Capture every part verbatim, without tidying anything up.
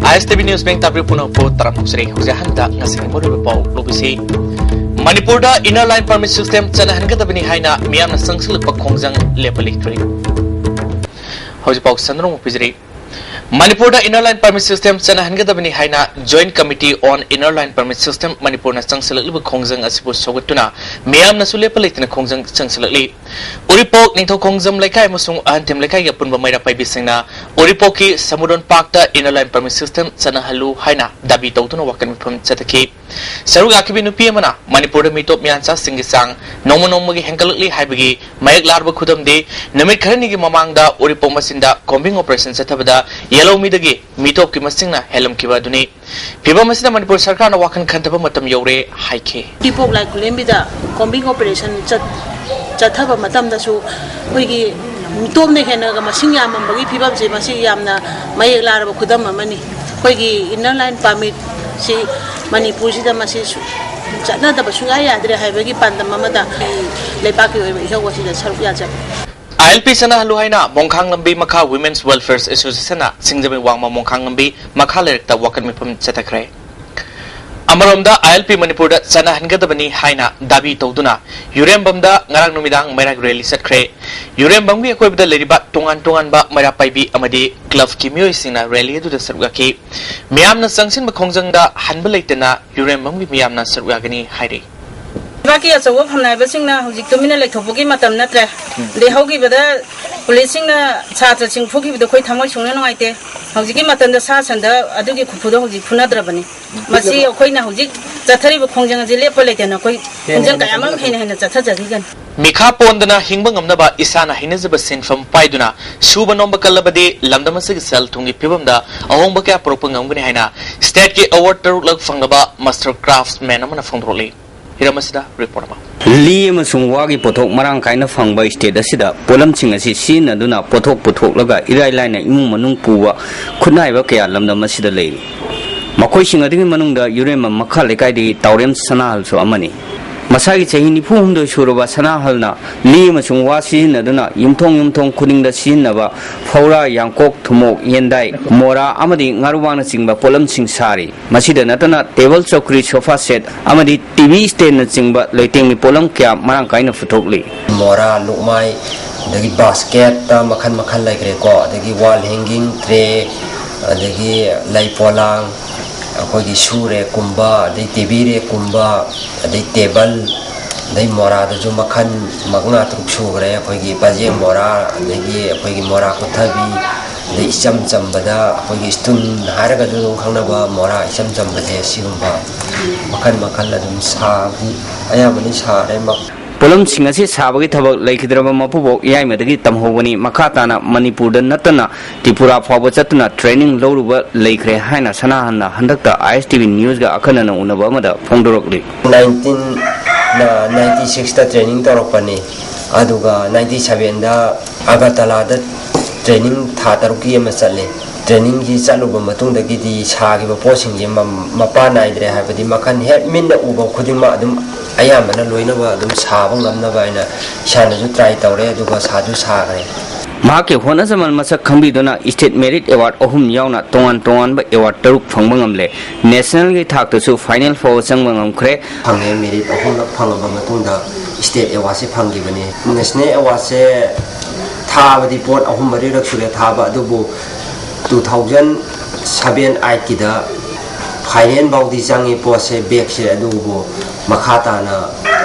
ꯑꯥꯏ ꯑꯦꯁ T V news bank ꯇꯥꯕꯤꯔꯤꯕ ꯄꯨꯝꯅꯃꯛꯄꯨ ꯇꯔꯥꯝꯅ ꯑꯣꯛꯆꯔꯤ꯫ ꯍꯧꯖꯤꯛ ꯑꯍꯥꯟꯕꯗ ꯉꯁꯤꯒꯤ ꯃꯔꯨꯑꯣꯏꯕ ꯄꯥꯎ ꯂꯧꯕꯤꯁꯤ꯫ ꯃꯅꯤꯄꯨꯔꯗ ꯏꯟꯅꯔ ꯂꯥꯏꯟ ꯄꯔꯃꯤꯠ ꯁꯤꯁꯇꯦꯝ ꯆꯠꯅꯍꯟꯒꯗꯕꯅꯤ ꯍꯥꯏꯅ ꯃꯤꯌꯥꯝꯅ ꯆꯪꯁꯤꯜꯂꯛꯄ ꯈꯣꯡꯖꯪ ꯂꯦꯞꯄ ꯂꯩꯇ꯭ꯔꯤ꯫ ꯍꯧꯖꯤꯛ ꯄꯥꯎ ꯁꯟꯗꯣꯛꯅ ꯄꯤꯖꯔꯤ꯫ ꯃꯅꯤꯄꯨꯔꯗ ꯏꯟꯅꯔ ꯂꯥꯏꯟ ꯄꯔꯃꯤꯠ ꯁꯤꯁꯇꯦꯝ ꯆꯠꯅꯍꯟꯒꯗꯕꯅꯤ ꯍꯥꯏꯅ Joint Committee on Inner Line Permit System ꯃꯅꯤꯄꯨꯔꯅ ꯆꯪꯁꯤꯜꯂꯛꯂꯤꯕ ꯈꯣꯡꯖꯪ ꯑꯁꯤꯕꯨ ꯁꯧꯒꯠꯇꯨꯅ ꯃꯤꯌꯥꯝꯅꯁꯨ ꯂꯦꯞꯄ ꯂꯩꯇꯅ ꯈꯣꯡꯖꯪ ꯆꯪꯁꯤꯜꯂꯛꯂꯤ꯫ ꯎꯔꯤꯄꯣꯛ, ꯅꯤꯡꯊꯧꯈꯣꯡꯖꯝ ꯂꯩꯀꯥꯏ ꯑꯃꯁꯨꯡ ꯑꯍꯟꯊꯦꯝ ꯂꯩꯀꯥꯏꯒꯤ ꯑꯄꯨꯟꯕ ꯃꯩꯔꯥ ꯄꯥꯏꯕꯤꯁꯤꯡꯅ ꯎꯔꯤꯄꯣꯛꯀꯤ ꯁꯃꯨꯗ꯭ꯔꯣꯟ ꯄꯥꯔꯛꯇ ꯏꯟꯅꯔ ꯂꯥꯏꯟ ꯄꯔꯃꯤꯠ ꯁꯤꯁꯇꯦꯝ ꯆꯠꯅꯍꯜꯂꯨ ꯍꯥꯏꯅ ꯗꯥꯕꯤ ꯇꯧꯗꯨꯅ ꯋꯥꯀꯠ ꯃꯤꯐꯝ ꯆꯠꯊꯈꯤ꯫ ꯁꯔꯨꯛ ꯌꯥꯈꯤꯕꯤ ꯅꯨꯄꯤ ꯑꯃꯅ ꯃꯅꯤꯄꯨꯔꯗ ꯃꯤꯇꯣꯞ ꯃꯤꯌꯥꯟꯆꯥꯁꯤꯡꯒꯤ ꯆꯥꯡ ꯅꯣꯡꯃ ꯅꯣꯡꯃꯒꯤ ꯍꯦꯟꯒꯠꯂꯛꯂꯤ ꯍꯥꯏꯕꯒꯤ ꯃꯌꯦꯛ ꯂꯥꯔꯕ ꯈꯨꯗꯝꯗꯤ, ꯅꯨꯃꯤꯠ ꯈꯔꯅꯤꯒꯤ ꯃꯃꯥꯡꯗ ꯎꯔꯤꯄꯣꯛ ꯃꯆꯤꯟꯗ ꯀꯣꯝꯕꯤꯡ ꯑꯣꯄꯔꯦꯁꯟ ꯆꯠꯊꯕꯗ ꯌꯦꯜꯍꯧꯃꯤꯗꯒꯤ ꯃꯤꯇꯣꯞꯀꯤ ꯃꯁꯤꯡꯅ ꯍꯦꯜꯂꯝꯈꯤꯕ ꯑꯗꯨꯅꯤ꯫ ꯐꯤꯚꯝ ꯑꯁꯤꯗ ꯃꯅꯤꯄꯨꯔ ꯁꯔꯀꯥꯔꯅ ꯋꯥꯈꯜ ꯈꯟꯊꯕ ꯃꯇꯝ ꯌꯧꯔꯦ ꯍꯥꯏꯈꯤ꯫ ꯎꯔꯤꯄꯣꯛ ꯂꯥꯏ ꯈꯨꯂꯦꯝꯕꯤꯗ ꯀꯣꯝꯕꯤꯡ ꯑꯣꯄꯔꯦꯁꯟ ꯆꯠ-, ꯆꯠꯊꯕ ꯃꯇꯝꯗꯁꯨ ꯑꯩꯈꯣꯏꯒꯤ ꯃꯤꯇꯣꯞꯅ ꯍꯦꯟꯅꯒ ꯃꯁꯤꯡ ꯌꯥꯝꯃꯝꯕꯒꯤ ꯐꯤꯕꯝꯁꯦ, ꯃꯁꯤ ꯌꯥꯝꯅ ꯃꯌꯦꯛ ꯂꯥꯔꯕ ꯈꯨꯗꯝ ꯑꯃꯅꯤ꯫ ꯑꯩꯈꯣꯏꯒꯤ ꯏꯟꯅꯔ ꯂꯥꯏꯟ ꯄꯥꯔꯃꯤꯠꯁꯤ ꯃꯅꯤꯄꯨꯔꯁꯤꯗ ꯃꯁꯤ ꯁꯨ-, ꯆꯠꯅꯗꯕ ꯁꯨꯡꯌꯥ ꯌꯥꯗ꯭ꯔꯦ ꯍꯥꯏꯕꯒꯤ ꯄꯥꯟꯗꯝ ꯑꯃꯗ ꯂꯩꯕꯥꯛꯀꯤ ꯑꯣꯏꯕ ꯏꯍꯧ ꯑꯁꯤꯗ ꯁꯔꯨꯛ ꯌꯥꯖꯕ꯫ ꯑꯥꯏ ꯑꯦꯜ ꯄꯤ ꯆꯠꯅꯍꯜꯂꯨ ꯍꯥꯏꯅ ꯃꯣꯡꯈꯥꯡ ꯂꯝꯕꯤ ꯃꯈꯥ Women's Welfare Association ꯅ ꯁꯤꯡꯖꯃꯩ ꯋꯥꯡꯃ ꯃꯣꯡꯈꯥꯡ ꯂꯝꯕꯤ ꯃꯈꯥ ꯂꯩꯔꯛꯇ ꯋꯥꯀꯠ ꯃꯤꯐꯝ ꯆꯠꯊꯈ꯭ꯔꯦ꯫ ꯑꯃꯔꯣꯝꯗ, ꯑꯥꯏ ꯑꯦꯜ ꯄꯤ ꯃꯅꯤꯄꯨꯔꯗ ꯆꯠꯅꯍꯟꯒꯗꯕꯅꯤ ꯍꯥꯏꯅ ꯗꯥꯕꯤ ꯇꯧꯗꯨꯅ ꯌꯨꯔꯦꯝꯕꯝꯗ ꯉꯔꯥꯡ ꯅꯨꯃꯤꯗꯥꯡ ꯃꯩꯔꯥ ꯔꯦꯂꯤ ꯆꯠꯈ꯭ꯔꯦ꯫ ꯌꯨꯔꯦꯝꯕꯝꯒꯤ ꯑꯀꯣꯏꯕꯗ ꯂꯩꯔꯤꯕ ꯇꯣꯉꯥꯟ ꯇꯣꯉꯥꯟꯕ ꯃꯩꯔꯥ ꯄꯥꯏꯕꯤ ꯑꯃꯗꯤ ꯀ꯭ꯂꯕꯀꯤ ꯃꯤꯑꯣꯏꯁꯤꯡꯅ ꯔꯦꯂꯤ ꯑꯗꯨꯗ ꯁꯔꯨꯛ ꯌꯥꯈꯤ꯫ ꯃꯤꯌꯥꯝꯅ ꯆꯪꯁꯤꯟꯕ ꯈꯣꯡꯖꯪꯗ ꯍꯟꯕ ꯂꯩꯇꯅ ꯌꯨꯔꯦꯝꯕꯝꯒꯤ ꯃꯤꯌꯥꯝꯅ ꯁꯔꯨꯛ ꯌꯥꯒꯅꯤ ꯍꯥꯏꯔꯤ꯫ ꯂꯩꯕꯥꯛꯀꯤ ꯑꯆꯧꯕ ꯐꯝꯅꯥꯏꯕꯁꯤꯡꯅ ꯍꯧꯖꯤꯛ ꯇꯨꯃꯤꯟꯅ ꯂꯩꯊꯣꯛꯄꯒꯤ ꯃꯇꯝ ꯅꯠꯇ꯭ꯔꯦ꯫ ꯑꯗꯩ ꯍꯧꯈꯤꯕꯗ ꯄꯨꯂꯤꯁꯁꯤꯡꯅ ꯁꯥꯇ꯭ꯔꯁꯤꯡ ꯐꯨꯈꯤꯕꯗꯣ ꯑꯩꯈꯣꯏ ꯊꯃꯣꯏ ꯁꯣꯛꯅ ꯅꯨꯡꯉꯥꯏꯇꯦ꯫ ꯍꯧꯖꯤꯛꯀꯤ ꯃꯇꯝꯗ ꯁꯥ ꯁꯟꯗ ꯑꯗꯨꯒꯤ ꯈꯨꯐꯨꯗꯣ ꯍꯧꯖꯤꯛ ꯐꯨꯅꯗ꯭ꯔꯕꯅꯤ꯫ ꯃꯁꯤ ꯑꯩꯈꯣꯏꯅ ꯍꯧꯖꯤꯛ ꯆꯠꯊꯔꯤꯕ ꯈꯣꯡꯖꯪ ꯑꯁꯤ ꯂꯦꯞꯄ ꯂꯩꯇꯅ ꯑꯩꯈꯣꯏ ꯈꯣꯡꯖꯪ ꯀꯌꯥ ꯑꯃ ꯍꯦꯟꯅ ꯍꯦꯟꯅ ꯆꯠꯊꯖꯈꯤꯒꯅꯤ꯫ ꯃꯤꯈꯥ ꯄꯣꯟꯗꯅ ꯍꯤꯡꯕ ꯉꯝꯅꯕ ꯏꯁꯥꯅ ꯍꯩꯅꯖꯕ ꯁꯤꯟꯐꯝ ꯄꯥꯏꯗꯨꯅ ꯁꯨꯕ ꯅꯣꯝꯕ ꯀꯜꯂꯕꯗꯤ ꯂꯝꯗꯝ ꯑꯁꯤꯒꯤ ꯁꯦꯜ ꯊꯨꯝꯒꯤ ꯐꯤꯕꯝꯗ ꯑꯍꯣꯡꯕ ꯀꯌꯥ ꯄꯨꯔꯛꯄ ꯉꯝꯒꯅꯤ ꯍꯥꯏꯅ ꯁ꯭ꯇꯦꯠꯀꯤ ꯑꯦꯋꯥꯔꯗ ꯇꯔꯨꯛꯂꯛ ꯐꯪꯂꯕ ꯃꯥꯁꯇꯔ ꯀ꯭ꯔꯥꯐꯠꯁꯃꯦꯟ ꯑꯃꯅ ꯐꯣꯡꯗꯣꯔꯛꯂꯤ꯫ ꯍꯤꯔꯝ ꯑꯁꯤꯗ ꯔꯤꯄꯣꯔꯠ ꯑꯃ꯫ ꯂꯤ ꯑꯃꯁꯨꯡ ꯋꯥꯒꯤ ꯄꯣꯠꯊꯣꯛ ꯃꯔꯥꯡ ꯀꯥꯏꯅ ꯐꯪꯕ ꯁ꯭ꯇꯦꯠ ꯑꯁꯤꯗ ꯄꯣꯠꯂꯝꯁꯤꯡ ꯑꯁꯤ ꯁꯤꯖꯤꯟꯅꯗꯨꯅ ꯄꯣꯠꯊꯣꯛ ꯄꯨꯊꯣꯛꯂꯒ ꯏꯔꯥꯏ ꯂꯥꯏꯅ ꯏꯃꯨꯡ ꯃꯅꯨꯡ ꯄꯨꯕ ꯈꯨꯠꯅꯥꯏꯕ ꯀꯌꯥ ꯂꯝꯗꯝ ꯑꯁꯤꯗ ꯂꯩꯔꯤ꯫ ꯃꯈꯣꯏꯁꯤꯡ ꯑꯗꯨꯒꯤ ꯃꯅꯨꯡꯗ ꯌꯨꯔꯦꯝꯕꯝ ꯃꯈꯥ ꯂꯩꯀꯥꯏꯗꯒꯤ ꯇꯥꯎꯔꯦꯝ ꯁꯅꯥꯍꯜꯁꯨ ꯑꯃꯅꯤ꯫ ꯃꯁꯥꯒꯤ ꯆꯍꯤ ꯅꯤꯐꯨ ꯍꯨꯝꯗꯣꯏ ꯁꯨꯔꯕ ꯁꯅꯥꯍꯜꯅ ꯂꯤ ꯑꯃꯁꯨꯡ ꯋꯥ ꯁꯤꯖꯤꯟꯅꯗꯨꯅ ꯌꯨꯝꯊꯣꯡ ꯌꯨꯝꯊꯣꯡ ꯈꯨꯗꯤꯡꯗ ꯁꯤꯖꯤꯟꯅꯕ ꯐꯧꯔꯥ, ꯌꯥꯡꯀꯣꯛ, ꯊꯨꯝꯃꯣꯛ, ꯌꯦꯟꯗꯥꯏ, ꯃꯣꯔꯥ ꯑꯃꯗꯤ ꯉꯥꯔꯨꯕꯥꯡꯅꯆꯤꯡꯕ ꯄꯣꯠꯂꯝꯁꯤꯡ ꯁꯥꯔꯤ꯫ ꯃꯁꯤꯗ ꯅꯠꯇꯅ ꯇꯦꯕꯜ, ꯆꯧꯀ꯭ꯔꯤ, ꯁꯣꯐꯥ ꯁꯦꯠ ꯑꯃꯗꯤ ꯇꯤ ꯚꯤ ꯁ꯭ꯇꯦꯟꯅꯆꯤꯡꯕ ꯂꯩꯇꯦꯡꯒꯤ ꯄꯣꯠꯂꯝ ꯀꯌꯥ ꯃꯔꯥꯡ ꯀꯥꯏꯅ ꯄꯨꯊꯣꯛꯂꯤ꯫ ꯃꯣꯔꯥ, ꯂꯨꯛꯃꯥꯏ, ꯑꯗꯒꯤ ꯕꯥꯁꯀꯦꯠꯇ ꯃꯈꯜ ꯃꯈꯜ ꯂꯩꯈ꯭ꯔꯦꯀꯣ, ꯑꯗꯒꯤ ꯋꯥꯜ ꯍꯦꯡꯒꯤꯡ ꯇ꯭ꯔꯦ, ꯑꯗꯒꯤ ꯂꯩ ꯄꯣꯂꯥꯡ, ꯑꯩꯈꯣꯏꯒꯤ ꯁꯨ ꯔꯦꯛꯀꯨꯝꯕ, ꯑꯗꯩ ꯇꯤ ꯚꯤ ꯔꯦꯛꯀꯨꯝꯕ, ꯑꯗꯩ ꯇꯦꯕꯜ, ꯑꯗꯩ ꯃꯣꯔꯥꯗꯁꯨ ꯃꯈꯜ ꯃꯉꯥ ꯇꯔꯨꯛ ꯁꯨꯈ꯭ꯔꯦ꯫ ꯑꯩꯈꯣꯏꯒꯤ ꯄꯥꯖꯦ ꯃꯣꯔꯥ, ꯑꯗꯒꯤ ꯑꯩꯈꯣꯏꯒꯤ ꯃꯣꯔꯥ ꯀꯨꯠꯊꯕꯤ, ꯑꯗꯩ ꯏꯆꯝ ꯆꯝꯕꯗ ꯑꯩꯈꯣꯏꯒꯤ ꯁ꯭ꯇꯨꯜ ꯍꯥꯏꯔꯒꯁꯨ ꯑꯗꯨꯝ ꯈꯪꯅꯕ ꯃꯣꯔꯥ ꯏꯆꯝ ꯆꯝꯕꯁꯦ, ꯁꯤꯒꯨꯝꯕ ꯃꯈꯜ ꯃꯈꯜ ꯑꯗꯨꯝ ꯁꯥꯕꯗꯤ ꯑꯌꯥꯝꯕꯅ ꯁꯥꯔꯦ꯫ ꯃ- ꯄꯣꯠꯂꯝꯁꯤꯡ ꯑꯁꯤ ꯁꯥꯕꯒꯤ ꯊꯕꯛ ꯂꯩꯈꯤꯗ꯭ꯔꯕ ꯃꯄꯨꯕꯣꯛ ꯌꯥꯏꯃꯗꯒꯤ ꯇꯝꯍꯧꯕꯅꯤ꯫ ꯃꯈꯥ ꯇꯥꯅ ꯃꯅꯤꯄꯨꯔꯗ ꯅꯠꯇꯅ ꯇ꯭ꯔꯤꯄꯨꯔꯥ ꯐꯥꯎꯕ ꯆꯠꯇꯨꯅ ꯇ꯭ꯔꯦꯅꯤꯡ ꯂꯧꯔꯨꯕ ꯂꯩꯈ꯭ꯔꯦ ꯍꯥꯏꯅ ꯁꯅꯥꯍꯟꯅ ꯍꯟꯗꯛꯇ ꯑꯥꯏ ꯑꯦꯁ ꯇꯤ ꯚꯤ ꯅ꯭ꯌꯨꯁꯒ ꯑꯈꯟꯅꯅ ꯎꯅꯕ ꯑꯃꯗ ꯐꯣꯡꯗꯣꯔꯛꯂꯤ꯫ ꯅꯥꯏꯟꯇꯤꯟ, ꯅꯥꯏꯟꯇꯤ ꯁꯤꯛꯁꯇ ꯇ꯭ꯔꯦꯅꯤꯡ ꯇꯧꯔꯛꯄꯅꯤ, ꯑꯗꯨꯒ ꯅꯥꯏꯟꯇꯤ ꯁꯕꯦꯟꯗ ꯑꯒꯔꯇꯂꯥꯗ ꯇ꯭ꯔꯦꯅꯤꯡ ꯊꯥ ꯇꯔꯨꯛꯀꯤ ꯑꯃ ꯆꯠꯂꯦ꯫ ꯇ꯭ꯔꯦꯅꯤꯡꯁꯤ ꯆꯠꯂꯨꯕ ꯃꯇꯨꯡꯗꯒꯤꯗꯤ ꯁꯥꯈꯤꯕ ꯄꯣꯠꯁꯤꯡꯁꯦ ꯃ-, ꯃꯄꯥ ꯅꯥꯏꯗ꯭ꯔꯦ, ꯍꯥꯏꯕꯗꯤ ꯃꯈꯜ ꯍꯦꯛ ꯃꯤꯠꯅ ꯎꯕ ꯈꯨꯗꯤꯡꯃꯛ ꯑꯗꯨꯝ ꯑꯌꯥꯝꯕꯅ ꯂꯣꯏꯅꯃꯛ ꯑꯗꯨꯝ ꯁꯥꯕ ꯉꯝꯅꯕ ꯍꯥꯏꯅ ꯏꯁꯥꯅꯁꯨ ꯇ꯭ꯔꯥꯏ ꯇꯧꯔꯦ, ꯑꯗꯨꯒ ꯁꯥꯁꯨ ꯁꯥꯈ꯭ꯔꯦ꯫ ꯃꯍꯥꯛꯀꯤ ꯍꯣꯠꯅꯖꯃꯜ ꯃꯁꯛ ꯈꯪꯕꯤꯗꯨꯅ ꯁ꯭ꯇꯦꯠ ꯃꯦꯔꯤꯠ ꯑꯦꯋꯥꯔꯗ ꯑꯍꯨꯝ ꯌꯥꯎꯅ ꯇꯣꯉꯥꯟ ꯇꯣꯉꯥꯟꯕ ꯑꯦꯋꯥꯔꯗ ꯇꯔꯨꯛ ꯐꯪꯕ ꯉꯝꯂꯦ꯫ ꯅꯦꯁꯅꯦꯜꯒꯤ ꯊꯥꯛꯇꯁꯨ ꯐꯥꯏꯅꯦꯜ ꯐꯥꯎꯕ ꯆꯪꯕ ꯉꯝꯈ꯭ꯔꯦ꯫ ꯐꯪꯉꯦ, ꯃꯦꯔꯤꯠ ꯑꯍꯨꯝꯂꯛ ꯐꯪꯉꯕ ꯃꯇꯨꯡꯗ ꯁ꯭ꯇꯦꯠ ꯑꯦꯋꯥꯔꯗꯁꯦ ꯐꯪꯈꯤꯕꯅꯤ꯫ ꯅꯦꯁꯅꯦꯜ ꯑꯦꯋꯥꯔꯗꯁꯦ ꯊꯥꯕꯗꯤ ꯄꯣꯠ ꯑꯍꯨꯝ ꯃꯔꯤꯔꯛ ꯁꯨꯔꯦ ꯊꯥꯕ, ꯑꯗꯨꯕꯨ ꯇꯨ ꯊꯥꯎꯖꯟ ꯁꯕꯦꯟ ꯑꯥꯏꯠꯀꯤꯗ ꯐꯥꯏꯅꯦꯜ ꯐꯥꯎꯗꯤ ꯆꯪꯉꯤ ꯄꯣꯠꯁꯦ, ꯕꯦꯛꯁꯦ, ꯑꯗꯨꯕꯨ ꯃꯈꯥ ꯇꯥꯅ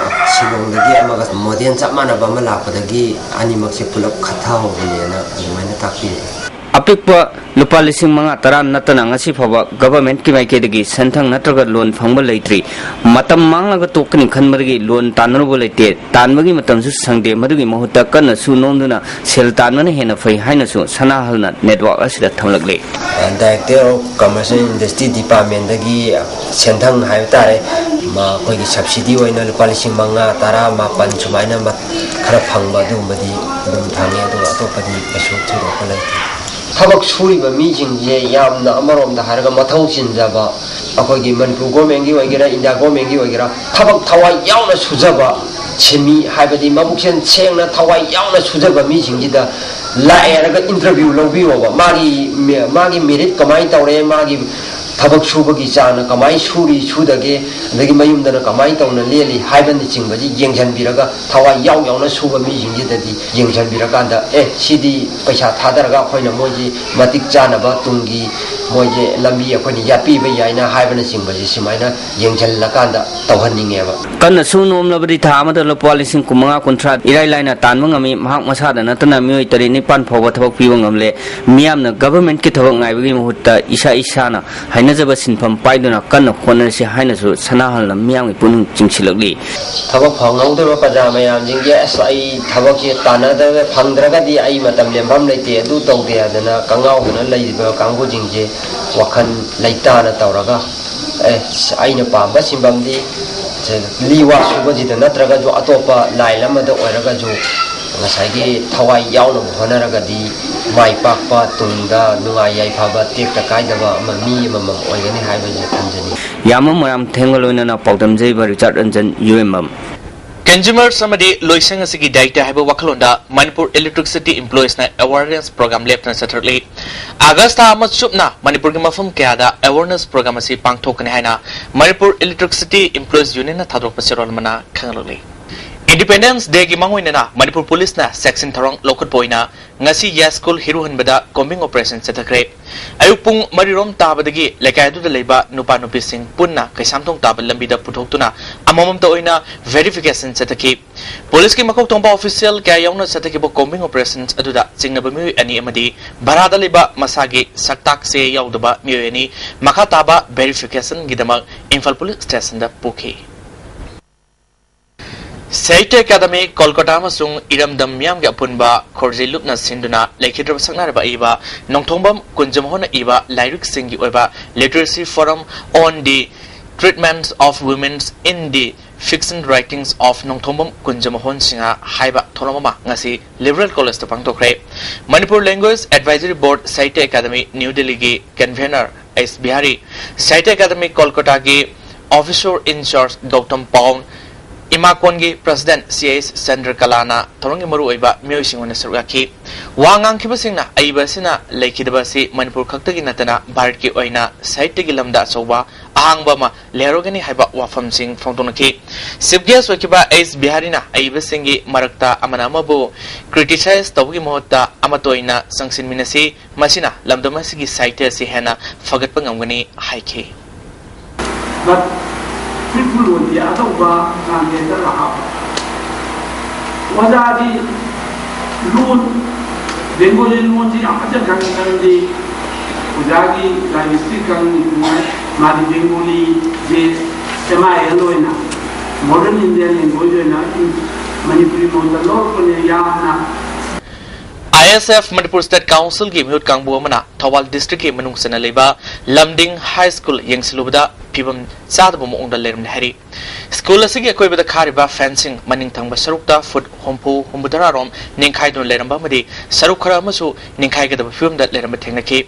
ꯁꯤꯂꯣꯡꯗꯒꯤ ꯑꯃꯒ ꯃꯣꯗꯦꯜ ꯆꯞ ꯃꯥꯟꯅꯕ ꯑꯃ ꯂꯥꯛꯄꯗꯒꯤ ꯑꯅꯤꯃꯛꯁꯦ ꯄꯨꯂꯞ ꯈꯠꯊꯍꯧꯕꯅꯦꯅ ꯑꯗꯨꯃꯥꯏꯅ ꯇꯥꯛꯄꯤꯔꯛꯑꯦ꯫ ꯑꯄꯤꯛꯄ ꯂꯨꯄꯥ ꯂꯤꯁꯤꯡ ꯃꯉꯥ ꯇꯔꯥ ꯅꯠꯇꯅ ꯉꯁꯤ ꯐꯥꯎꯕ ꯒꯚꯔꯟꯃꯦꯟꯠꯀꯤ ꯃꯥꯏꯀꯩꯗꯒꯤ ꯁꯦꯟꯊꯪ ꯅꯠꯇ꯭ꯔꯒ ꯂꯣꯟ ꯐꯪꯕ ꯂꯩꯇ꯭ꯔꯤ꯫ ꯃꯇꯝ ꯃꯥꯡꯂꯒ ꯇꯣꯛꯀꯅꯤ ꯈꯟꯕꯗꯒꯤ ꯂꯣꯟ ꯇꯥꯟꯅꯔꯨꯕ ꯂꯩꯇꯦ꯫ ꯇꯥꯟꯕꯒꯤ ꯃꯇꯝꯁꯨ ꯁꯪꯗꯦ꯫ ꯃꯗꯨꯒꯤ ꯃꯍꯨꯠꯇ ꯀꯟꯅ ꯁꯨ ꯅꯣꯝꯗꯨꯅ ꯁꯦꯜ ꯇꯥꯟꯕꯅ ꯍꯦꯟꯅ ꯐꯩ ꯍꯥꯏꯅꯁꯨ ꯁꯅꯥꯍꯜꯅ ꯅꯦꯠꯋꯥꯔꯛ ꯑꯁꯤꯗ ꯊꯝꯂꯛꯂꯤ꯫ Director of Commerce and Industry Departmentꯗꯒꯤ ꯁꯦꯟꯊꯪ ꯍꯥꯏꯕ ꯇꯥꯔꯦ, ꯃ-, ꯑꯩꯈꯣꯏꯒꯤ subsidy ꯑꯣꯏꯅ ꯂꯨꯄꯥ ꯂꯤꯁꯤꯡ ꯃꯉꯥ, ꯇꯔꯥ, ꯃꯥꯄꯟ ꯁꯨꯃꯥꯏꯅ ꯃ-, ꯈꯔ ꯐꯪꯕ ꯑꯗꯨꯒꯨꯝꯕꯗꯤ ꯑꯗꯨꯝ ꯐꯪꯉꯦ, ꯑꯗꯨꯒ ꯑꯇꯣꯞꯄꯗꯤ ꯀꯩꯁꯨ ꯊꯣꯏꯗꯣꯛꯄ ꯂꯩꯇꯦ꯫ ꯊꯕꯛ ꯁꯨꯔꯤꯕ ꯃꯤꯁꯤꯡꯁꯦ ꯌꯥꯝꯅ ꯑꯃꯔꯣꯝꯗ ꯍꯥꯏꯔꯒ ꯃꯊꯧ ꯆꯤꯟꯖꯕ, ꯑꯩꯈꯣꯏꯒꯤ ꯃꯅꯤꯄꯨꯔ ꯒꯣꯔꯃꯦꯟꯒꯤ ꯑꯣꯏꯒꯦꯔꯥ, ꯏꯟꯗꯤꯌꯥ ꯒꯣꯔꯃꯦꯟꯒꯤ ꯑꯣꯏꯒꯦꯔꯥ, ꯊꯕꯛ ꯊꯋꯥꯏ ꯌꯥꯎꯅ ꯁꯨꯖꯕ ꯁꯤꯟꯃꯤ, ꯍꯥꯏꯕꯗꯤ ꯃꯕꯨꯛꯆꯦꯜ ꯁꯦꯡꯅ ꯊꯋꯥꯏ ꯌꯥꯎꯅ ꯁꯨꯖꯕ ꯃꯤꯁꯤꯡꯁꯤꯗ ꯂꯥꯛꯑꯦꯔꯒ interview ꯂꯧꯕꯤꯌꯣꯕ꯫ ꯃꯥꯒꯤ, ꯃꯥꯒꯤ merit ꯀꯃꯥꯏꯅ ꯇꯧꯔꯦ, ꯃꯥꯒꯤ ꯊꯕꯛ ꯁꯨꯕꯒꯤ ꯆꯥꯡꯅ ꯀꯃꯥꯏꯅ ꯁꯨꯔꯤ ꯁꯨꯗꯒꯦ, ꯑꯗꯒꯤ ꯃꯌꯨꯝꯗꯅ ꯀꯃꯥꯏꯅ ꯇꯧꯅ ꯂꯦꯜꯂꯤ ꯍꯥꯏꯕꯅꯆꯤꯡꯕꯁꯤ ꯌꯦꯡꯁꯤꯟꯕꯤꯔꯒ, ꯊꯋꯥꯏ ꯌꯥꯎ ꯌꯥꯎꯅ ꯁꯨꯕ ꯃꯤꯁꯤꯡꯁꯤꯗꯗꯤ ꯌꯦꯡꯁꯤꯟꯕꯤꯔꯀꯥꯟꯗ, ꯑꯦ, ꯁꯤꯗꯤ ꯄꯩꯁꯥ ꯊꯥꯗꯔꯒ ꯑꯩꯈꯣꯏꯅ ꯃꯣꯏꯒꯤ ꯃꯇꯤꯛ ꯆꯥꯅꯕ ꯇꯨꯡꯒꯤ ꯃꯣꯏꯒꯤ ꯂꯝꯕꯤ ꯑꯩꯈꯣꯏꯅ ꯌꯥꯠꯄꯤꯕ ꯌꯥꯏꯅ ꯍꯥꯏꯕꯅꯆꯤꯡꯕꯁꯤ ꯁꯨꯃꯥꯏꯅ ꯌꯦꯡꯁꯤꯜꯂꯀꯥꯟꯗ ꯇꯧꯍꯟꯅꯤꯡꯉꯦꯕ꯫ ꯀꯟꯅ ꯁꯨ ꯅꯣꯝꯂꯕꯗꯤ ꯊꯥ ꯑꯃꯗ ꯂꯨꯄꯥ ꯂꯤꯁꯤꯡ ꯀꯨꯟꯃꯉꯥ ꯀꯨꯟꯊ꯭ꯔꯥ ꯏꯔꯥꯏ ꯂꯥꯏꯅ ꯇꯥꯟꯕ ꯉꯝꯃꯤ꯫ ꯃꯍꯥꯛ ꯃꯁꯥꯗ ꯅꯠꯇꯅ ꯃꯤꯑꯣꯏ ꯇꯔꯦꯠ ꯅꯤꯄꯥꯟ ꯐꯥꯎꯕ ꯊꯕꯛ ꯄꯤꯕ ꯉꯝꯂꯦ꯫ ꯃꯤꯌꯥꯝꯅ governmentꯀꯤ ꯊꯕꯛ ꯉꯥꯏꯕꯒꯤ ꯃꯍꯨꯠꯇ ꯏꯁꯥ ꯏꯁꯥꯅ ꯍꯩꯅꯖꯕ ꯁꯤꯟꯐꯝ ꯄꯥꯏꯗꯨꯅ ꯀꯟꯅ ꯍꯣꯠꯅꯔꯁꯤ ꯍꯥꯏꯅꯁꯨ ꯁꯅꯥꯍꯜꯅ ꯃꯤꯌꯥꯝꯒꯤ ꯄꯨꯛꯅꯤꯡ ꯆꯤꯡꯁꯤꯜꯂꯛꯂꯤ꯫ ꯊꯕꯛ ꯐꯪꯍꯧꯗ꯭ꯔꯕ ꯄ꯭ꯔꯖꯥ ꯃꯌꯥꯝꯁꯤꯡꯒꯤ, "ꯑꯁ, ꯑꯩ ꯊꯕꯛꯁꯦ ꯇꯥꯟꯅꯗꯕ, ꯐꯪꯗ꯭ꯔꯒꯗꯤ ꯑꯩ ꯃꯇꯝ ꯂꯦꯟꯐꯝ ꯂꯩꯇꯦ, ꯑꯗꯨ ꯇꯧꯗꯦ" ꯍꯥꯏꯗꯅ ꯀꯪꯉꯥꯎꯗꯅ ꯂꯩꯔꯤꯕ ꯀꯥꯡꯕꯨꯁꯤꯡꯁꯦ ꯋꯥꯈꯜ ꯂꯩꯇꯥꯅ ꯇꯧꯔꯒ, "ꯑꯦ, ꯑꯩꯅ ꯄꯥꯝꯕ ꯁꯤꯟꯐꯝꯗꯤ ꯂꯤ ꯋꯥ ꯁꯨꯕꯁꯤꯗ ꯅꯠꯇ꯭ꯔꯒꯁꯨ ꯑꯇꯣꯞꯄ line ꯑꯃꯗ ꯑꯣꯏꯔꯒꯁꯨ ꯉꯁꯥꯏꯒꯤ ꯊꯋꯥꯏ ꯌꯥꯎꯅꯕ ꯍꯣꯠꯅꯔꯒꯗꯤ ꯃꯥꯏ ꯄꯥꯛꯄ, ꯇꯨꯡꯗ ꯅꯨꯡꯉꯥꯏ ꯌꯥꯏꯐꯕ, ꯇꯦꯛꯇ ꯀꯥꯏꯗꯕ ꯑꯃ, ꯃꯤ ꯑꯃꯃꯝ ꯑꯣꯏꯒꯅꯤ ꯍꯥꯏꯕꯁꯦ ꯊꯝꯖꯅꯤꯡꯏ"꯫ ꯌꯥꯝꯕꯝ ꯃꯣꯏꯔꯥꯡꯊꯦꯝꯒ ꯂꯣꯏꯅꯅ ꯄꯥꯎꯗꯝꯖꯩꯕ Richard Ranjan, U M M. Consumers ꯑꯃꯗꯤ ꯂꯣꯏꯁꯪ ꯑꯁꯤꯒꯤ ꯗꯥꯏꯇ ꯍꯥꯏꯕ ꯋꯥꯈꯜꯂꯣꯟꯗ ꯃꯅꯤꯄꯨꯔ Electricity Employeesꯅ awareness program ꯂꯦꯞꯇꯅ ꯆꯠꯊꯔꯛꯂꯤ꯫ ꯑꯥꯒꯁ ꯊꯥ ꯑꯃ ꯆꯨꯞꯅ ꯃꯅꯤꯄꯨꯔꯒꯤ ꯃꯐꯝ ꯀꯌꯥꯗ awareness program ꯑꯁꯤ ꯄꯥꯡꯊꯣꯛꯀꯅꯤ ꯍꯥꯏꯅ ꯃꯅꯤꯄꯨꯔ Electricity Employees Unionꯅ ꯊꯥꯗꯣꯔꯛꯄ ꯆꯦꯔꯣꯜ ꯑꯃꯅ ꯈꯪꯍꯜꯂꯛꯂꯤ꯫ Independence Dayꯒꯤ ꯃꯥꯡꯑꯣꯏꯅꯅ ꯃꯅꯤꯄꯨꯔ ꯄꯨꯂꯤꯁꯅ ꯆꯦꯛꯁꯤꯟ ꯊꯧꯔꯥꯡ ꯂꯧꯈꯠꯄ ꯑꯣꯏꯅ ꯉꯁꯤ ꯌꯥꯏꯁ꯭ꯀꯨꯜ ꯍꯤꯔꯨꯍꯟꯕꯗ combing operation ꯆꯠꯊꯈ꯭ꯔꯦ꯫ ꯑꯌꯨꯛ ꯄꯨꯡ ꯃꯔꯤꯔꯣꯝ ꯇꯥꯕꯗꯒꯤ ꯂꯩꯀꯥꯏ ꯑꯗꯨꯗ ꯂꯩꯕ ꯅꯨꯄꯥ ꯅꯨꯄꯤꯁꯤꯡ ꯄꯨꯟꯅ ꯀꯩꯁꯥꯝꯊꯣꯡ ꯇꯥꯕ ꯂꯝꯕꯤꯗ ꯄꯨꯊꯣꯛꯇꯨꯅ ꯑꯃꯃꯝꯇ ꯑꯣꯏꯅ verification ꯆꯠꯊꯈꯤ꯫ ꯄꯨꯂꯤꯁꯀꯤ ꯃꯀꯣꯛ ꯊꯣꯡꯕ official ꯀꯌꯥ ꯌꯥꯎꯅ ꯆꯠꯊꯈꯤꯕ combing operation ꯑꯗꯨꯗ ꯆꯤꯡꯅꯕ ꯃꯤꯑꯣꯏ ꯑꯅꯤ ꯑꯃꯗꯤ ꯚꯔꯥꯗ ꯂꯩꯕ ꯃꯁꯥꯒꯤ ꯁꯛꯇꯥꯛ ꯆꯦ ꯌꯥꯎꯗꯕ ꯃꯤꯑꯣꯏ ꯑꯅꯤ ꯃꯈꯥ ꯇꯥꯕ verificationꯒꯤꯗꯃꯛ ꯏꯝꯐꯥꯜ ꯄꯨꯂꯤꯁ ꯁ꯭ꯇꯦꯁꯟꯗ ꯄꯨꯈꯤ꯫ ꯁꯥꯍꯤꯇ꯭ꯌ ꯑꯦꯀꯥꯗꯃꯤ ꯀꯣꯜꯀꯇꯥ ꯑꯃꯁꯨꯡ ꯏꯔꯝꯗꯝ ꯃꯤꯌꯥꯝꯒꯤ ꯑꯄꯨꯟꯕ ꯈꯣꯔꯖꯤ ꯂꯨꯞꯅ ꯁꯤꯟꯗꯨꯅ ꯂꯩꯈꯤꯗ꯭ꯔꯕ ꯁꯛꯅꯥꯏꯔꯕ ꯑꯏꯕ ꯅꯣꯡꯊꯣꯡꯕꯝ ꯀꯨꯟꯖꯃꯣꯍꯟꯅ ꯏꯕ ꯂꯥꯏꯔꯤꯛꯁꯤꯡꯒꯤ ꯑꯣꯏꯕ literacy forum on the treatments of women in the Fiction Writings of Nongthombam ꯀꯨꯟꯖꯃꯣꯍꯣꯟ Singh ꯍꯥꯏꯕ ꯊꯧꯔꯝ ꯑꯃ ꯉꯁꯤ Liberal College ꯇ ꯄꯥꯡꯊꯣꯛꯈ꯭ꯔꯦ꯫ Manipur Language Advisory Board Sahitya Academy, New Delhi ꯒꯤ convener H Bihari, Sahitya Academy Kolkata ꯒꯤ Officer in Charge Gautam Paul, ꯏꯃꯥꯀꯣꯟꯒꯤ President ꯁꯤ ꯑꯩꯆ ꯆꯟꯗ꯭ꯔꯀꯂꯥꯅ ꯊꯧꯔꯝꯒꯤ ꯃꯔꯨꯑꯣꯏꯕ ꯃꯤꯑꯣꯏꯁꯤꯡ ꯑꯣꯏꯅ ꯁꯔꯨꯛ ꯌꯥꯈꯤ꯫ ꯋꯥ ꯉꯥꯡꯈꯤꯕꯁꯤꯡꯅ ꯑꯏꯕ ꯑꯁꯤꯅ ꯂꯩꯈꯤꯗꯕ ꯑꯁꯤ ꯃꯅꯤꯄꯨꯔ ꯈꯛꯇꯒꯤ ꯅꯠꯇꯅ ꯚꯥꯔꯠꯀꯤ ꯑꯣꯏꯅ ꯁꯥꯍꯤꯇ꯭ꯌꯒꯤ ꯂꯝꯗ ꯑꯆꯧꯕ ꯑꯍꯥꯡꯕ ꯑꯃ ꯂꯩꯍꯧꯔꯒꯅꯤ ꯍꯥꯏꯕ ꯋꯥꯐꯝꯁꯤꯡ ꯐꯣꯡꯗꯣꯛꯅꯈꯤ꯫ Chief Guest ꯑꯣꯏꯈꯤꯕ ꯑꯩꯆ ꯕꯤꯍꯥꯔꯤꯅ ꯑꯏꯕꯁꯤꯡꯒꯤ ꯃꯔꯛꯇ ꯑꯃꯅ ꯑꯃꯕꯨ criticize ꯇꯧꯕꯒꯤ ꯃꯍꯨꯠꯇ ꯑꯃꯠꯇ ꯑꯣꯏꯅ ꯆꯪꯁꯤꯟꯃꯤꯟꯅꯁꯤ, ꯃꯁꯤꯅ ꯂꯝꯗꯝ ꯑꯁꯤꯒꯤ ꯁꯥꯍꯤꯇ꯭ꯌ ꯑꯁꯤ ꯍꯦꯟꯅ ꯐꯒꯠꯄ ꯉꯝꯒꯅꯤ ꯍꯥꯏꯈꯤ꯫ But ꯐꯨꯔꯤꯠꯄꯨ ꯂꯣꯟꯗꯤ ꯑꯇꯧꯕ ꯉꯥꯡꯒꯦꯗ ꯂꯥꯛꯑꯕ꯫ ꯑꯣꯖꯥꯗꯤ ꯂꯣꯟ, ꯕꯦꯡꯒꯣꯂꯤ ꯂꯣꯟꯁꯤ ꯌꯥꯝ ꯐꯖꯅ ꯈꯪꯉꯤ, ꯃꯔꯝꯗꯤ ꯑꯣꯖꯥꯒꯤ ꯂꯥꯏꯔꯤꯛꯁꯤ ꯈꯪꯉꯤ꯫ ꯃꯥꯗꯤ ꯕꯦꯡꯒꯣꯂꯤꯁꯦ ꯑꯦꯝ ꯑꯥꯏ ꯑꯦꯜ ꯑꯣꯏꯅ modern Indian language ꯑꯣꯏꯅ ꯃꯅꯤꯄꯨꯔꯤ ꯂꯣꯟꯗ ꯂꯧꯔꯛꯄꯅꯦ꯫ ꯌꯥꯝꯅ ꯑꯥꯏ ꯑꯦꯁ ꯑꯦꯐ ꯃꯅꯤꯄꯨꯔ ꯁ꯭ꯇꯦꯠ ꯀꯥꯎꯟꯁꯤꯜꯒꯤ ꯃꯤꯍꯨꯠ ꯀꯥꯡꯕꯨ ꯑꯃꯅ ꯊꯧꯕꯥꯜ ꯗꯤꯁꯇ꯭ꯔꯤꯛꯀꯤ ꯃꯅꯨꯡ ꯆꯟꯅ ꯂꯩꯕ ꯂꯝꯗꯤꯡ ꯍꯥꯏ ꯁ꯭ꯀꯨꯜ ꯌꯦꯡꯁꯤꯜꯂꯨꯕꯗ ꯐꯤꯕꯝ ꯆꯥꯗꯕ ꯃꯑꯣꯡꯗ ꯂꯩꯔꯝꯂꯦ ꯍꯥꯏꯔꯤ꯫ ꯁ꯭ꯀꯨꯜ ꯑꯁꯤꯒꯤ ꯑꯀꯣꯏꯕꯗ ꯈꯥꯔꯤꯕ ꯐꯦꯟꯁꯤꯡ ꯃꯅꯤꯡ ꯊꯪꯕ ꯁꯔꯨꯛꯇ ꯐꯨꯠ ꯍꯨꯝꯐꯨ ꯍꯨꯝꯐꯨꯇꯔꯥ ꯔꯣꯝ ꯅꯤꯡꯈꯥꯏꯗꯨꯅ ꯂꯩꯔꯝꯕ ꯑꯃꯗꯤ ꯁꯔꯨꯛ ꯈꯔ ꯑꯃꯁꯨ ꯅꯤꯡꯈꯥꯏꯒꯗꯕ ꯐꯤꯕꯝꯗ ꯂꯩꯔꯝꯕ ꯊꯦꯡꯅꯈꯤ꯫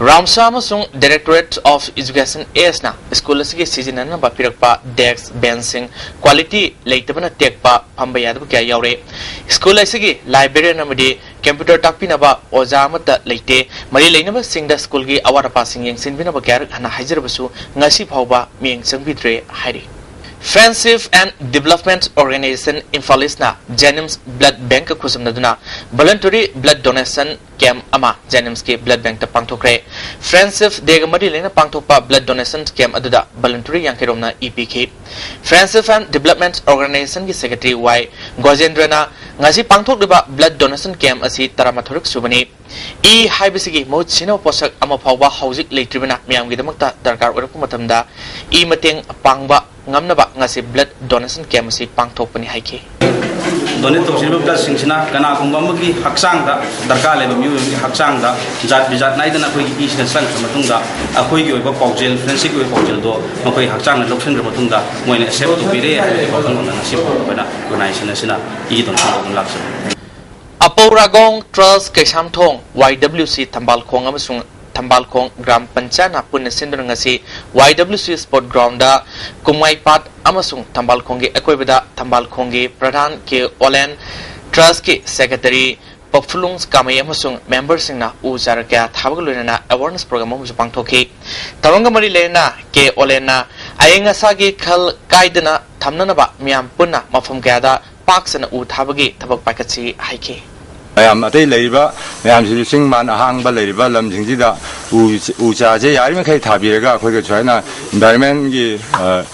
ꯔꯥꯝꯁꯥ ꯑꯃꯁꯨꯡ Directorate of Education ꯑꯦꯁꯅ ꯁ꯭ꯀꯨꯜ ꯑꯁꯤꯒꯤ ꯁꯤꯖꯤꯟꯅꯅꯕ ꯄꯤꯔꯛꯄ ꯗꯦꯁꯛ, ꯕꯦꯟꯁꯁꯤꯡ ꯀ꯭ꯋꯥꯂꯤꯇꯤ ꯂꯩꯇꯕꯅ ꯇꯦꯛꯄ, ꯐꯝꯕ ꯌꯥꯗꯕ ꯀꯌꯥ ꯌꯥꯎꯔꯦ꯫ ꯁ꯭ꯀꯨꯜ ꯑꯁꯤꯒꯤ ꯂꯥꯏꯕ꯭ꯔꯦꯔꯤꯌꯟ ꯑꯃꯗꯤ ꯀꯝꯄ꯭ꯌꯨꯇꯔ ꯇꯥꯛꯄꯤꯅꯕ ꯑꯣꯖꯥ ꯑꯃꯠꯇ ꯂꯩꯇꯦ꯫ ꯃꯔꯤ ꯂꯩꯅꯕꯁꯤꯡꯗ ꯁ꯭ꯀꯨꯜꯒꯤ ꯑꯋꯥꯠ ꯑꯄꯥꯁꯤꯡ ꯌꯦꯡꯁꯤꯟꯕꯤꯅꯕ ꯀꯌꯥꯔꯛ ꯍꯟꯅ ꯍꯥꯏꯖꯔꯕꯁꯨ ꯉꯁꯤ ꯐꯥꯎꯕ ꯃꯤꯠꯌꯦꯡ ꯆꯪꯕꯤꯗ꯭ꯔꯦ ꯍꯥꯏꯔꯤ꯫ Friendship and Development Organization Imphal ꯏꯁꯅ JNIMS blood bank ꯀ ꯈꯨꯠꯁꯝꯅꯗꯨꯅ voluntary blood donation camp ꯑꯃ JNIMS ꯀꯤ blood bank ꯇ ꯄꯥꯡꯊꯣꯛꯈ꯭ꯔꯦ꯫ Friendship Day ꯒ ꯃꯔꯤ ꯂꯩꯅ ꯄꯥꯡꯊꯣꯛꯄ blood donation camp ꯑꯗꯨꯗ voluntary ꯌꯥꯡꯈꯩ ꯔꯣꯝꯅ ꯏ ꯄꯤꯈꯤ꯫ Friendship and Development Organization ꯒꯤ secretary ꯋꯥꯏ ꯒꯣꯖꯦꯟꯗ꯭ꯔꯅ ꯉꯁꯤ ꯄꯥꯡꯊꯣꯛꯂꯤꯕ blood donation camp ꯑꯁꯤ ꯇꯔꯥꯃꯥꯊꯣꯏꯔꯛ ꯁꯨꯕꯅꯤ꯫ ꯏ ꯍꯥꯏꯕꯁꯤꯒꯤ ꯃꯍꯨꯠ ꯁꯤꯟꯅꯕ ꯄꯣꯠꯁꯛ ꯑꯃ ꯐꯥꯎꯕ ꯍꯧꯖꯤꯛ ꯂꯩꯇ꯭ꯔꯤꯕꯅ ꯃꯤꯌꯥꯝꯒꯤꯗꯃꯛꯇ ꯗꯔꯀꯥꯔ ꯑꯣꯏꯔꯛꯄ ꯃꯇꯝꯗ ꯏ ꯃꯇꯦꯡ ꯄꯥꯡꯕ ꯉꯝꯅꯕ ꯉꯁꯤ blood donation camp ꯑꯁꯤ ꯄꯥꯡꯊꯣꯛꯄꯅꯤ ꯍꯥꯏꯈꯤ꯫ ꯗꯣꯅꯦꯠ ꯇꯧꯖꯔꯤꯕ ꯕ꯭ꯂꯗꯁꯤꯡꯁꯤꯅ ꯀꯅꯥꯒꯨꯝꯕ ꯑꯃꯒꯤ ꯍꯛꯆꯥꯡꯗ, ꯗꯔꯀꯥꯔ ꯂꯩꯕ ꯃꯤꯑꯣꯏ ꯑꯃꯒꯤ ꯍꯛꯆꯥꯡꯗ ꯖꯥꯠ ꯕꯤꯖꯥꯠ ꯅꯥꯏꯗꯅ ꯑꯩꯈꯣꯏꯒꯤ ꯏꯁꯤꯅ ꯆꯪꯈ꯭ꯔ ꯃꯇꯨꯡꯗ, ꯑꯩꯈꯣꯏꯒꯤ ꯑꯣꯏꯕ ꯄꯥꯎꯖꯦꯜ, ꯐꯣꯔꯦꯟꯁꯤꯛꯀꯤ ꯑꯣꯏꯕ ꯄꯥꯎꯖꯦꯜꯗꯣ ꯃꯈꯣꯏ ꯍꯛꯆꯥꯡꯅ ꯂꯧꯁꯤꯟꯈ꯭ꯔ ꯃꯇꯨꯡꯗ ꯃꯣꯏꯅ ꯑꯦꯛꯁꯦꯞ ꯇꯧꯕꯤꯔꯦ ꯍꯥꯏꯕꯒꯤ ꯋꯥꯈꯜꯂꯣꯟꯗ ꯉꯁꯤ ꯐꯥꯎꯕ ꯑꯩꯈꯣꯏꯅ ꯑꯣꯔꯒꯅꯥꯏꯖꯦꯁꯟ ꯑꯁꯤꯅ ꯏ ꯗꯣꯅꯦꯁꯟ ꯇꯧꯗꯨꯅ ꯂꯥꯛꯆꯕꯅꯤ꯫ ꯑꯄꯧ ꯔꯥꯒꯣꯡ ꯇ꯭ꯔꯁ ꯀꯩꯁꯥꯝꯊꯣꯡ, ꯋꯥꯏ ꯗꯕ꯭ꯂꯤꯎ ꯁꯤ ꯊꯝꯕꯥꯜꯈꯣꯡ ꯑꯃꯁꯨꯡ ꯊꯝꯕꯥꯜꯈꯣꯡ ꯒ꯭ꯔꯥꯝ ꯄꯟꯆꯥꯌꯠꯅ ꯄꯨꯟꯅ ꯁꯤꯟꯗꯨꯅ ꯉꯁꯤ ꯋꯥꯏ ꯗꯕ꯭ꯂꯤꯎ ꯁꯤ ꯁ꯭ꯄꯣꯔꯠ ꯒ꯭ꯔꯥꯎꯟꯗ ꯀꯨꯝꯉꯥꯏꯄꯥꯠ ꯑꯃꯁꯨꯡ ꯊꯝꯕꯥꯜꯈꯣꯡꯒꯤ ꯑꯀꯣꯏꯕꯗ ꯊꯝꯕꯥꯜꯈꯣꯡꯒꯤ ꯄ꯭ꯔꯙꯥꯟ ꯀꯦ ꯑꯣꯂꯦꯟ, ꯇ꯭ꯔꯁꯀꯤ ꯁꯦꯀ꯭ꯔꯦꯇꯔꯤ ꯄꯐꯨꯂꯨꯡ ꯀꯥꯃꯩ ꯑꯃꯁꯨꯡ ꯃꯦꯝꯕꯔꯁꯤꯡꯅ ꯎ ꯆꯥꯔꯥ ꯀꯌꯥ ꯊꯥꯕꯒ ꯂꯣꯏꯅꯅ ꯑꯦꯋꯥꯔꯅꯦꯁ ꯄ꯭ꯔꯣꯒ꯭ꯔꯥꯝ ꯑꯃꯁꯨ ꯄꯥꯡꯊꯣꯛꯈꯤ꯫ ꯊꯧꯔꯝꯒ ꯃꯔꯤ ꯂꯩꯅꯅ ꯀꯦ ꯑꯣꯂꯦꯟꯅ ꯑꯏꯪ ꯑꯁꯥꯒꯤ ꯈꯜ ꯀꯥꯏꯗꯅ ꯊꯝꯅꯅꯕ ꯃꯤꯌꯥꯝ ꯄꯨꯟꯅ ꯃꯐꯝ ꯀꯌꯥꯗ ꯄꯥꯛ ꯁꯟꯅ ꯎ ꯊꯥꯕꯒꯤ ꯊꯕꯛ ꯄꯥꯏꯈꯠꯁꯤ ꯍꯥꯏꯈꯤ꯫ ꯃꯌꯥꯝ ꯑꯇꯩ ꯂꯩꯔꯤꯕ ꯃꯌꯥꯝꯁꯤꯁꯨ ꯆꯤꯡ ꯃꯥꯟ ꯑꯍꯥꯡꯕ ꯂꯩꯔꯤꯕ ꯂꯝꯁꯤꯡꯁꯤꯗ ꯎ, ꯎ ꯆꯥꯁꯦ ꯌꯥꯔꯤꯃꯈꯩ ꯊꯥꯕꯤꯔꯒ ꯑꯩꯈꯣꯏꯒ ꯁꯨꯃꯥꯏꯅ ꯏꯟꯚꯥꯏꯔꯣꯟꯃꯦꯟꯒꯤ, ꯑ,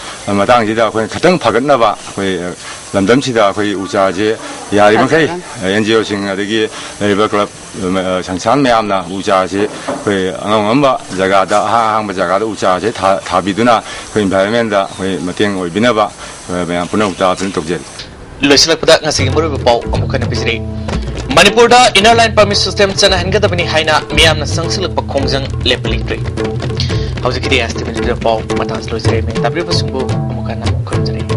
ꯃꯇꯥꯡꯁꯤꯗ ꯑꯩꯈꯣꯏꯅ ꯈꯤꯇꯪ ꯐꯒꯠꯅꯕ ꯑꯩꯈꯣꯏ, ꯑ, ꯂꯝꯗꯝꯁꯤꯗ ꯑꯩꯈꯣꯏ ꯎ ꯆꯥꯁꯦ ꯌꯥꯔꯤꯃꯈꯩ, ꯑ, ꯑꯦꯟ ꯖꯤ ꯑꯣꯁꯤꯡ ꯑꯗꯒꯤ ꯂꯩꯔꯤꯕ ꯀ꯭ꯂꯕ, ꯑ, ꯁꯪꯁꯊꯥꯟ ꯃꯌꯥꯝꯅ ꯎ ꯆꯥꯁꯦ ꯑꯩꯈꯣꯏ ꯑꯉꯝ ꯑꯉꯝꯕ ꯖꯒꯥꯗ, ꯑꯍꯥꯡ ꯑꯍꯥꯡꯕ ꯖꯒꯥꯗ ꯎ ꯆꯥꯁꯦ ꯊꯥ-, ꯊꯥꯕꯤꯗꯨꯅ ꯑꯩꯈꯣꯏ ꯏꯟꯚꯥꯏꯔꯣꯟꯃꯦꯟꯗ ꯑꯩꯈꯣꯏ ꯃꯇꯦꯡ ꯑꯣꯏꯕꯤꯅꯕ, ꯑ, ꯃꯌꯥꯝ ꯄꯨꯝꯅꯃꯛꯇ ꯑꯥꯄꯤꯜ ꯇꯧꯖꯔꯤ꯫ ꯂꯣꯏꯁꯤꯜꯂꯛꯄꯗ ꯉꯁꯤꯒꯤ ꯃꯔꯨꯑꯣꯏꯕ ꯄꯥꯎ ꯑꯃꯨꯛ ꯍꯟꯅ ꯄꯤꯖꯔꯤ꯫ ꯃꯅꯤꯄꯨꯔꯗ ꯏꯅꯔ ꯂꯥꯏꯟ ꯄꯔꯃꯤꯠ ꯁꯤꯁꯇꯦꯝ ꯆꯠꯅꯍꯟꯒꯗꯕꯅꯤ ꯍꯥꯏꯅ ꯃꯤꯌꯥꯝꯅ ꯆꯪꯁꯤꯜꯂꯛꯄ ꯈꯣꯡꯖꯪ ꯂꯦꯞꯄ ꯂꯩꯇ꯭ꯔꯤ꯫ ꯍꯧꯖꯤꯛꯀꯤꯗꯤ ꯑꯦꯁ ꯇꯤ ꯚꯤ ꯅ꯭ꯌꯨꯁꯀꯤ ꯄꯥꯎ ꯃꯇꯥꯡꯁꯤ ꯂꯣꯏꯖꯔꯦ꯫ ꯃꯤꯡ ꯇꯥꯕꯤꯔꯤꯕꯁꯤꯡꯕꯨ ꯑꯃꯨꯛ ꯍꯟꯅ ꯈꯨꯔꯨꯝꯖꯔꯤ꯫